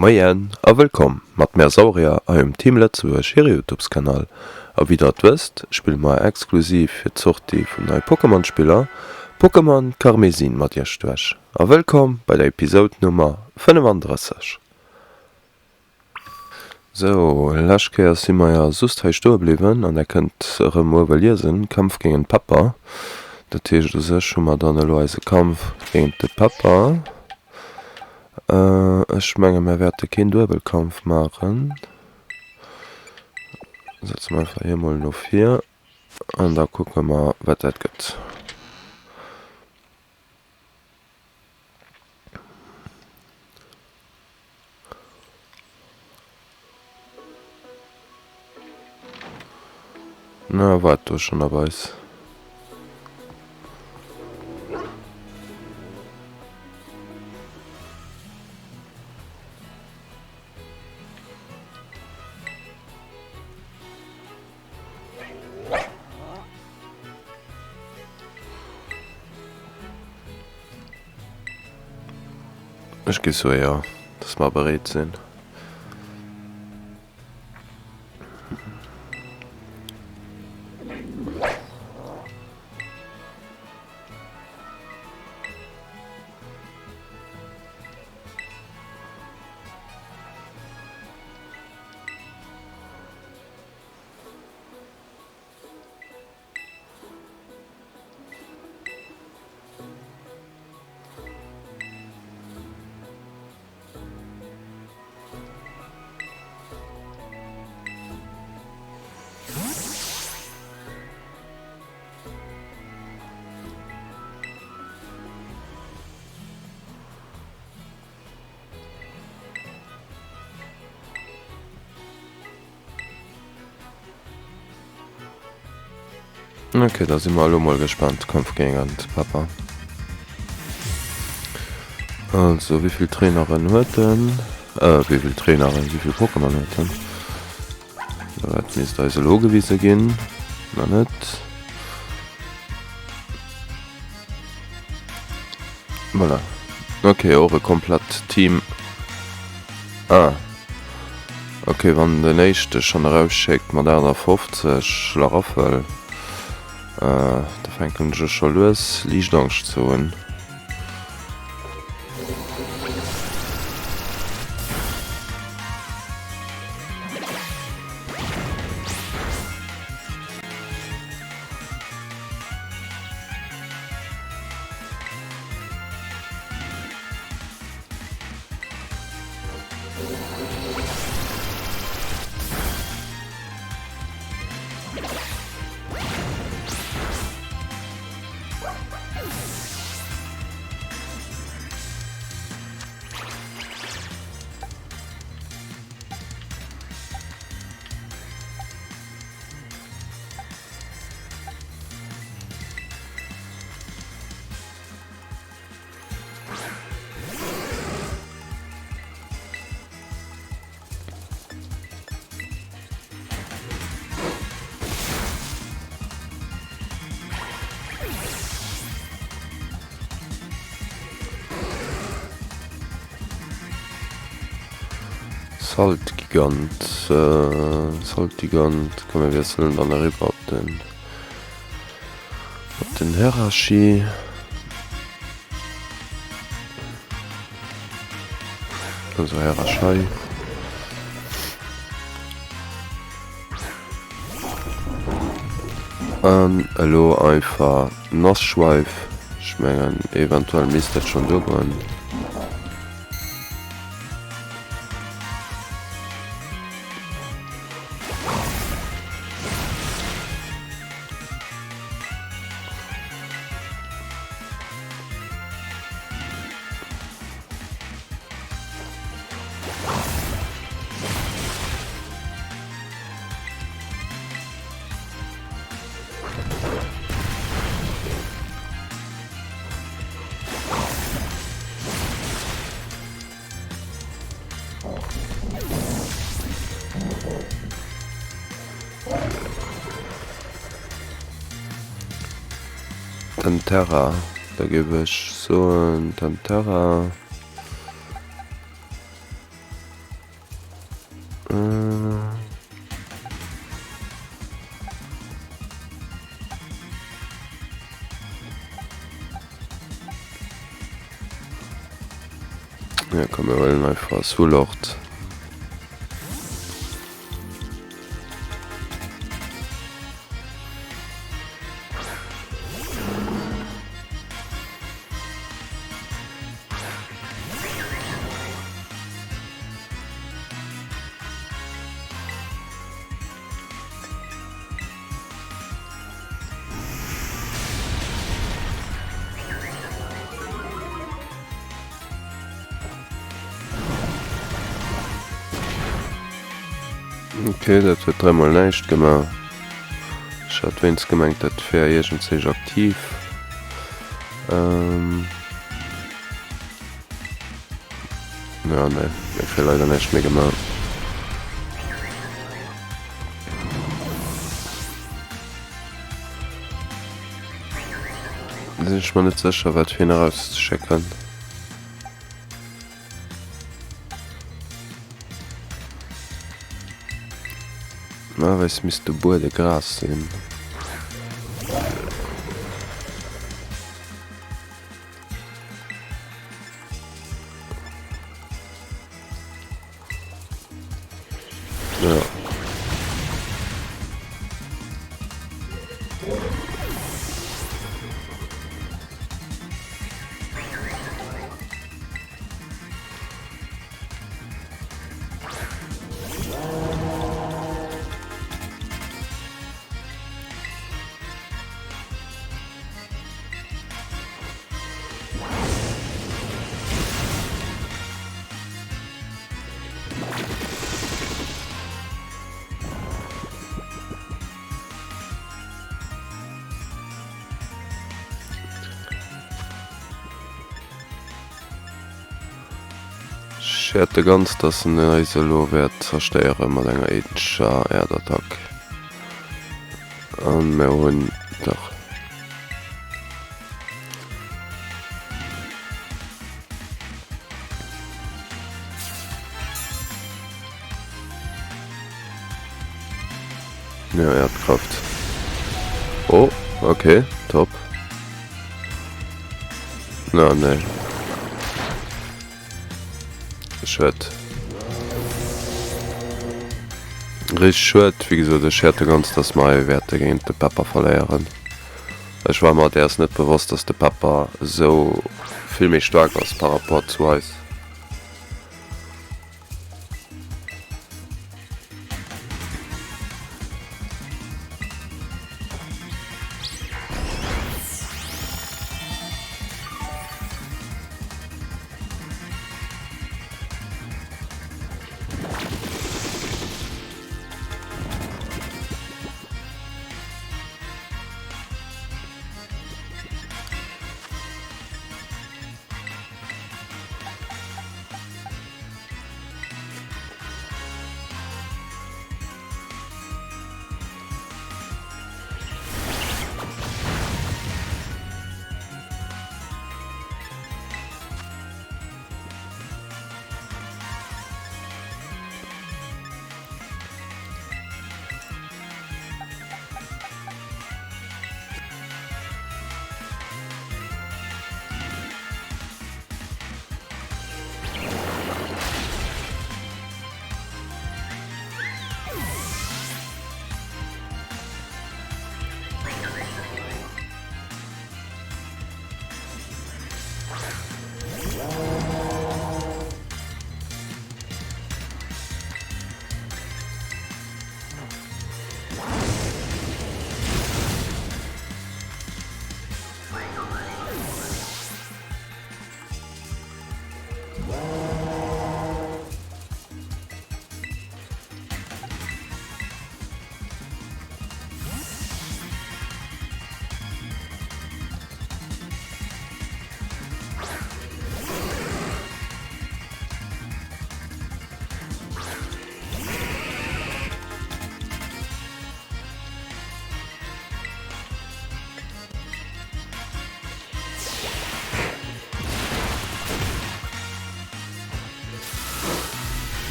Moien a wëllkomm mat mär Saurier hei um Team Lëtzebuerg hire Youtubes Kanal. A wéi der et wësst, spille mer exklusiv fir d'Sortie vun nei Pokémon Spiller Pokémon Karmesin mat iech duerch. A wëllkomm bei der Episode Nummer 35. Sou, lescht Kéier si mer jo sust hei stoe bliwwen an der kënnt erëm uewe liesen, Kampf géint Pepper. Dat heescht u sech hu mer dann elo eise Kampf géint de Pepper. Ech menge mer wäerte keen Duebelkampf maachen. Setze mer einfach hie mol no vir an da kucke mer wat dat gëtt. Na, waart do schon op eis. Ech géif soe jo, dass mer bereet sinn. Ok, da si mer elo mol gespannt. Kampf géint Pepper. Also, wéi vill Traineren huet en? Äh, wéi vill Traineren, wéi vill Pokémon huet en? Dat misst eis elo gewise ginn. Na net. Voilà. Ok, och e komplett Team. Ah. Ok, wann den éischte schonn erausschéckt mat 58 Schlaraffel, da fänken ech u scho lues liicht Angscht ze hunn. Saltgigant, Saltgigant, komm mir wiesselen dann eriwwer op den op den Herachi. Also Heraschei. An elo einfach Nassschweif. Ech mengen eventuell misst dat schonn duergoen. Terra, da géif ech soen Terra. Ja, komm mir huelen einfach Sulord. Ok, dat huet dräimol näischt gemaach. Ech hat wéinst gemengt, dat wär iergendzéich aktiv. Ähm. Ja, nee, mir kréie leider näischt méi gemaach. Sinn ech mer net sécher, wat fir een erauszeschécken. Normalerweis misst de Buede Gras sinn. Ja. Ech fäerte ganz, dass en eis elo wäert zerstéiere mat enger eenzger Äerdattack. An mir hunn dach. Ja, Erdkraft. Oh, okay, top. Na, nee. Schued. Richteg schued. Wéi gesot, ech häerte ganz, dass mer hei wäerte géint de Pepper verléieren. Ech war mer däers net bewosst, dass de Pepper esou vill méi staark ass par rapport zu eis.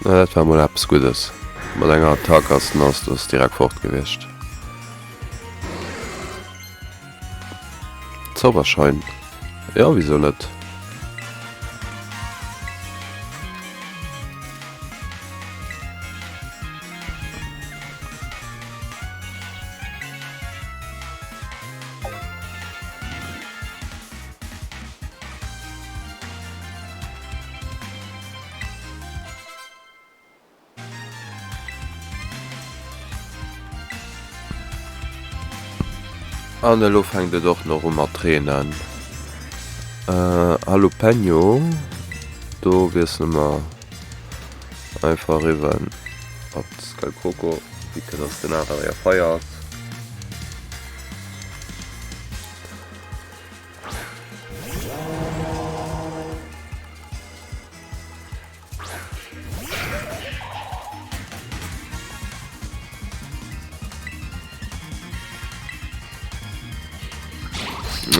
Na dat war mol eppes Guddes. Mat enger Attack ass den Astos direkt fort gewiescht. Zauberschein. Jo, wisou net? An elo fänkt et och nach u mat reenen. Jalapeno, do wiessele mer einfach eriwwer op d'Skelkoko, vue que dass den Adria Feier ass.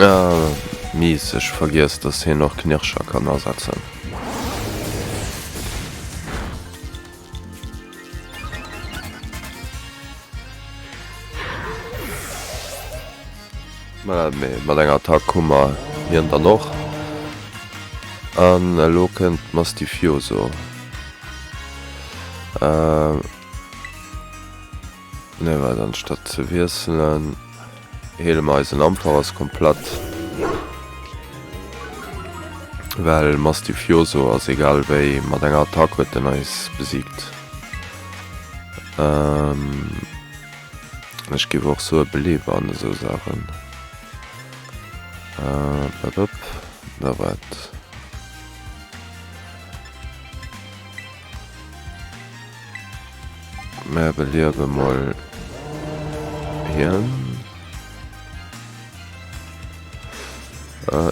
Ah, mies, ech vergiess, dass hien och Knirscher kann asetzen. Mee mat enger Attack hu mer hien dann och. An elo kënnt Mastifioso. Ne wat, anstatt ze wiesselen, heele mer eisen Ampharos komplett. Well Mastifioso ass egal wéi, mat enger Attack huet en eis besiegt. Ech géif och soe Beleber an esou Saachen. Bëbëb, da wat? Mär beliewe mol hien.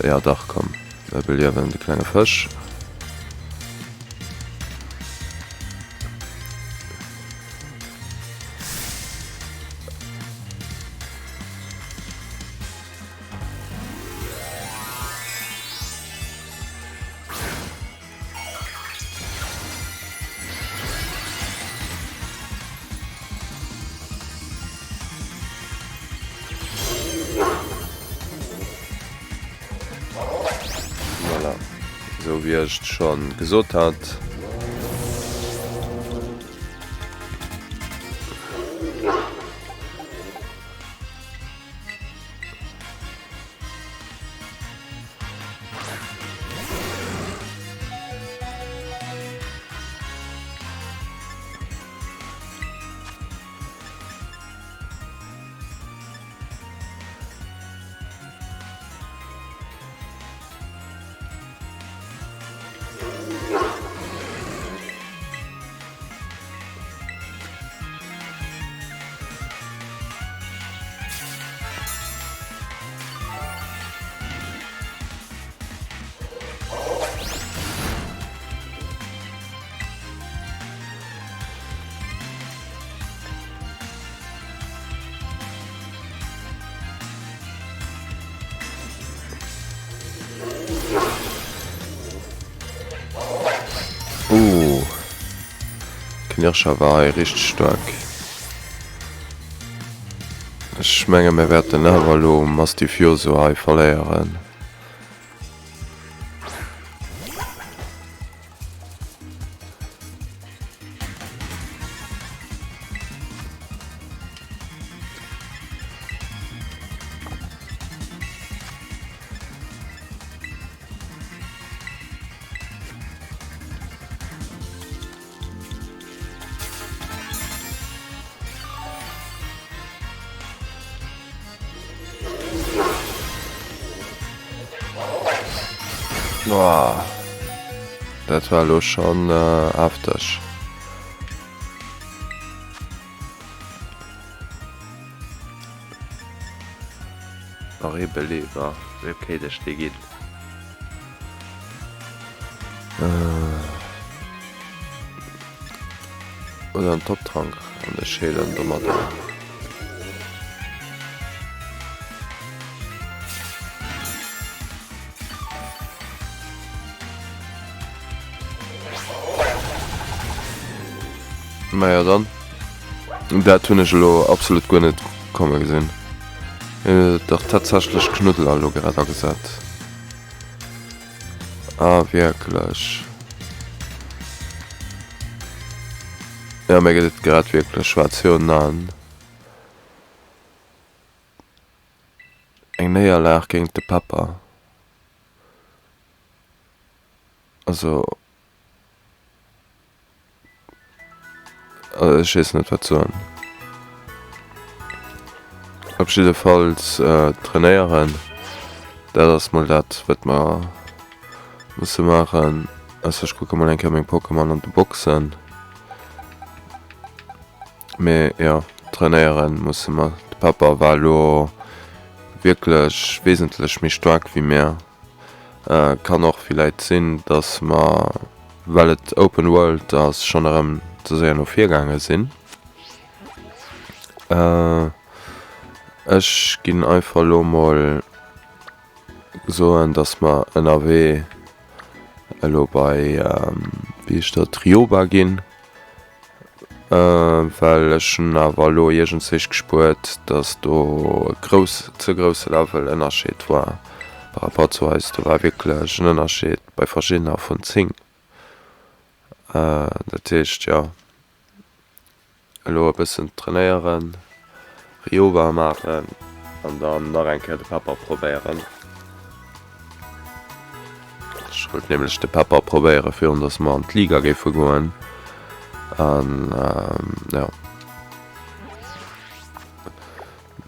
Ja dach, komm, mär beliewen de klenge Fësch. Voilà, esou wéi ech et schon gesot hat. Uh, Knirscher war hei richteg staark. Ech menge mir wäerten awer elo Mastifioso hei verléieren. Boah. Dat war elo schon hefteg. Nach ee Beleber, wéi kéint ech dee ginn? Oder en Toptrank an ech heelen domadder. Maja dann. Dat hunn ech elo absolut guer net komme gesinn. Hien huet dach tatsächlech Knuddel elo grad agesat. Ah wierklech. Ja mir gëtt et grad wierklech schwaarz virun den Aen. Eng Néierlag géint de Pepper. Also. Ech weess net wat soen. Op jiddefalls trainéieren, dat ass mol dat wat mer musse maachen. Ausser ech kucke mol eng Kéier meng Pokémon an de Boxen. Mee jo, trainéieren musse mer. De Pepper war elo wierklech wesentlech méi staark wéi mir. Kann och villäit sinn, dass mer, well et Open World ass, schonn erëm ze séier no vir gaange sinn. Ech ginn einfach elo mol soen, dass mer ënnerwee elo bei, wéi heescht dat, Rioba ginn, well ech hunn awer elo iergendzwéich gespuert, dass do e grouss, ze grousse Level-Ënnerscheed war par rapport zu eis. Do war wierklech en Ënnerscheed bei verschiddener vun 10. Dat heescht, jo. Elo e bëssen trainéieren, Ryoba maachen an dann nach eng Kéier de Pepper probéieren. Ech wollt nämlech de Pepper probéieren virun dass mer an d'Liga géife goen an jo.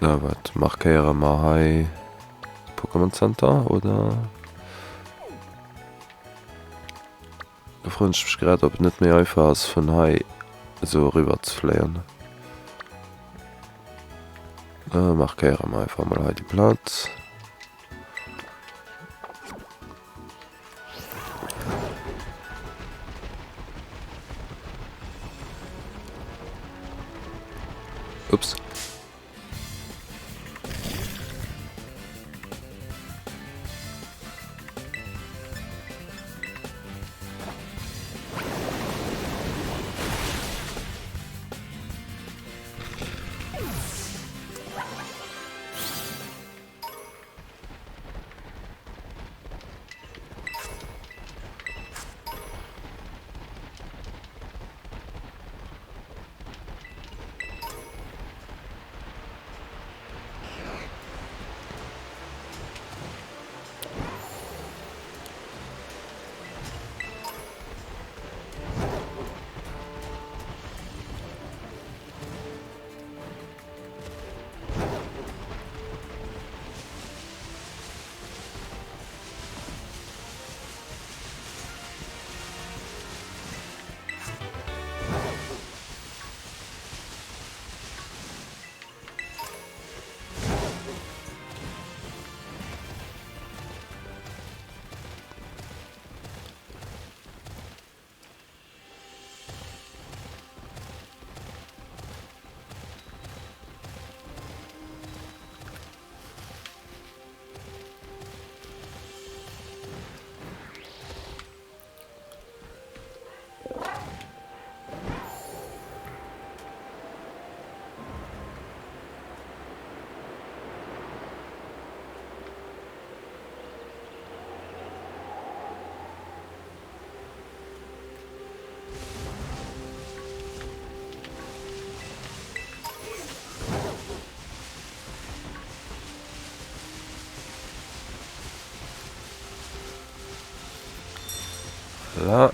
Da wat markéiere mer hei? Pokémon Center oder? Do froen ech mech grad op et net méi einfach ass vun hei esou eriwwer ze fléien. Da markéiere mer einfach mol hei déi Plaz. Ups. Voilà.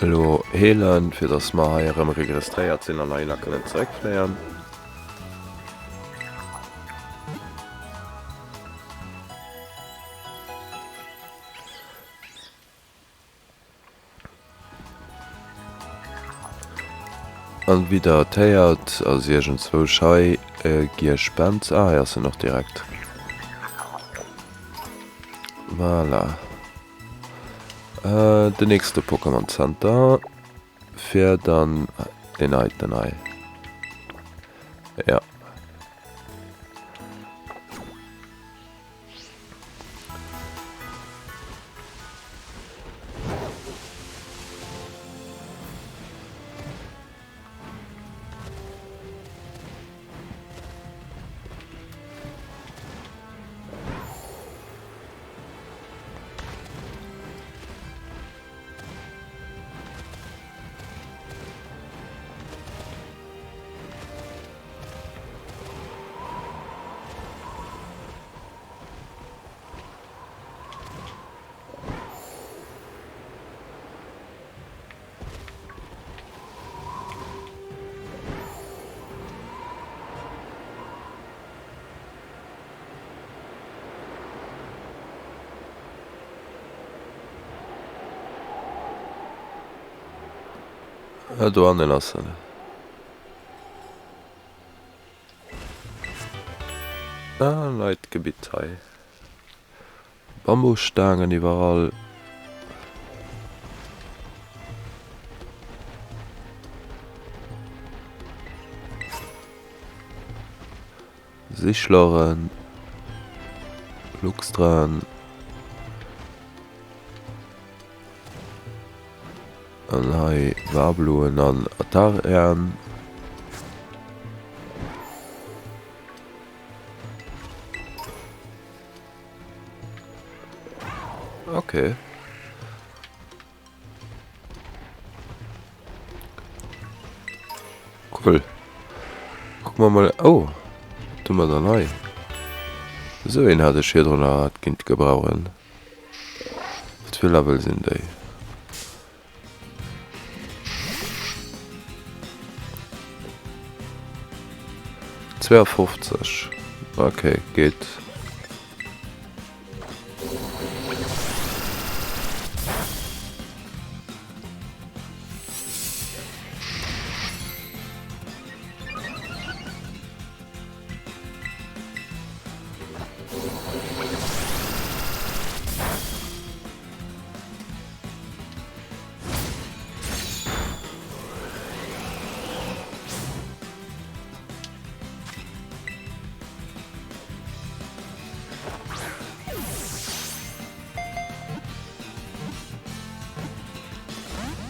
Elo heelen, fir dass mer hei erëm registréiert sinn an heihinner kënnen zeréckfléien. An wéi der et héiert, ass iergendzwousch hei e Gierschpenz. Ah, hei ass en och direkt. Voilà. Den nächste Pokémon Center fir dann deen heiten hei. Ja. Ah, do hannen ass en. Ah, neit Gebitt hei. Bambusstaangen iwwerall. Sichleren, Luxtran. An hei Wabloen an Atarian. Okay. Cool. Guck mal mal. Oh, wat hu mer dann hei? Esou een hat ech virdrun nach kinnt gebrauchen. Wat fir Level sinn déi? 52. Okay, geet.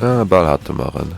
Ah, bal hate mer en.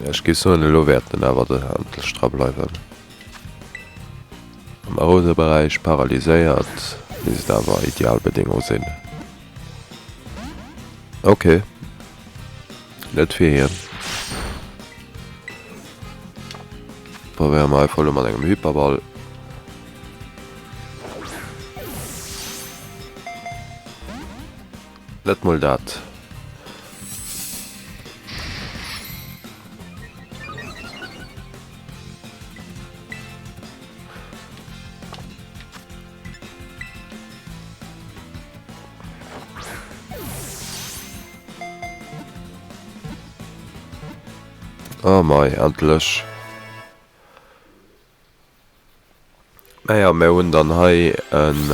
Ech géif soen, elo wäert en awer endlech dra bleiwen. Am roude Beräich paralyséiert, misst awer ideal Bedéngung sinn. Ok, net fir hien. Probéiere mer einfach elo mat engem Hyperball. Net mol dat. Oh mei, endlech. Naja, mir hunn dann hei en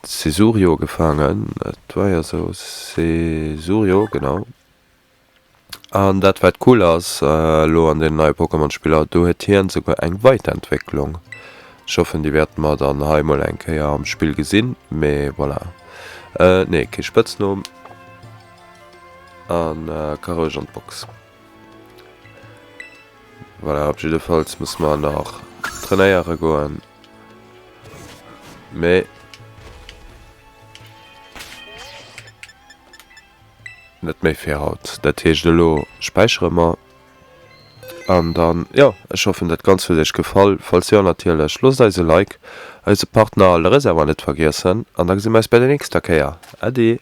Cesurio gefaangen. Et war jo esou, Cesurio, genau. An dat wat cool ass elo an deenen neie Pokémon Spiller, do huet hien souguer eng Weiterentwécklung. Ech hoffen déi wäerte mer dann hei mol eng Kéier am Spill gesinn, mee voilà. Nee, kee Spëtznumm an ka roueg an d'Box. Voilà, op jiddefalls musse mer nach trainéiere goen, mee. Net méi fir haut. Dat heescht elo späichere mer an dann, jo, ech hoffen dat Ganzt huet iech gefall. Falls jo natierlech, loosst eis e Like, eise Partner Le Réservoir net vergiessen an da gesi mer eis bei der nächster Kéier. Äddi!